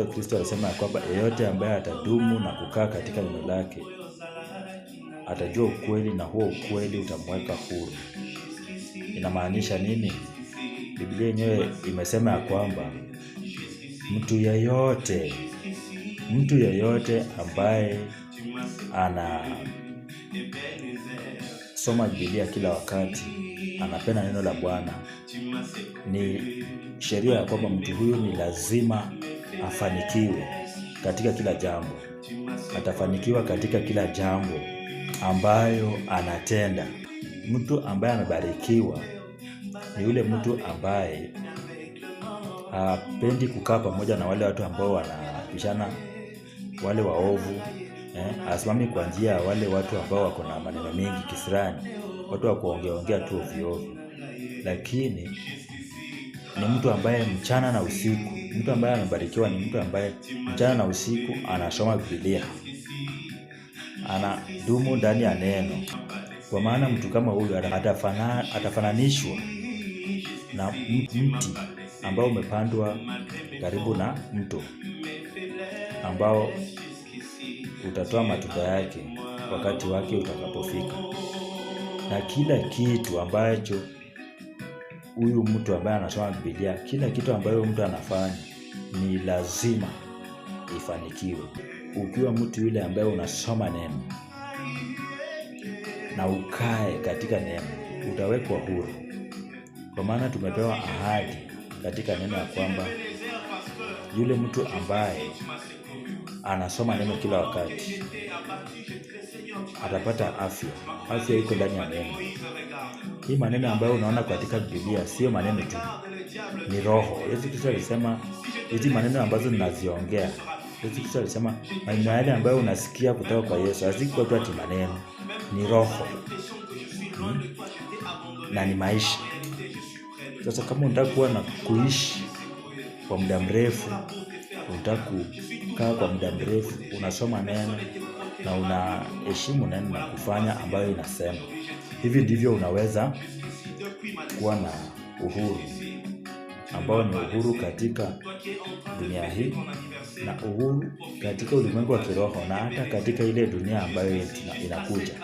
Kristo alisema ya kwamba yeyote ambaye atadumu na kukaa katika neno lake atajua ukweli na huo ukweli utamweka huru. Inamaanisha nini? Biblia yenyewe imesema ya kwamba mtu yeyote ambaye anasoma Biblia kila wakati, anapenda neno la Bwana, ni sheria ya kwamba mtu huyu ni lazima afanikiwe katika kila jambo. Atafanikiwa katika kila jambo ambayo anatenda. Mtu ambaye amebarikiwa ni yule mtu ambaye hapendi kukaa pamoja na wale watu ambao wanapishana, wale waovu, asimami kwa njia ya wale watu ambao wako na maneno mengi kisirani, watu wa kuongeaongea tu ovyo ovyo, lakini ni mtu ambaye mchana na usiku, mtu ambaye amebarikiwa ni mtu ambaye mchana na usiku anasoma Biblia, anadumu ndani ya neno. Kwa maana mtu kama huyu atafananishwa na mti ambao umepandwa karibu na mto, ambao utatoa matunda yake wakati wake utakapofika. Na kila kitu ambacho huyu mtu ambaye anasoma Biblia, kila kitu ambayo mtu anafanya ni lazima ifanikiwe. Ukiwa mtu yule ambaye unasoma neno na ukae katika neno, utawekwa huru. Kwa maana tumepewa ahadi katika neno ya kwamba yule mtu ambaye anasoma neno kila wakati atapata afya. Afya iko ndani ya neno. Hii maneno ambayo unaona katika Biblia sio maneno tu, ni roho. Yesu Kristo alisema hizi maneno ambazo ninaziongea, Yesu Kristo alisema maneno yale ambayo unasikia kutoka kwa Yesu hazikuwa tu ati maneno, ni roho, Na ni maisha. Sasa kama unataka kuwa na kuishi kwa muda mrefu, unataka kukaa kwa muda mrefu, unasoma neno na unaheshimu neno na kufanya ambayo inasema. Hivi ndivyo unaweza kuwa na uhuru, ambao ni uhuru katika dunia hii na uhuru katika ulimwengu wa kiroho na hata katika ile dunia ambayo inakuja.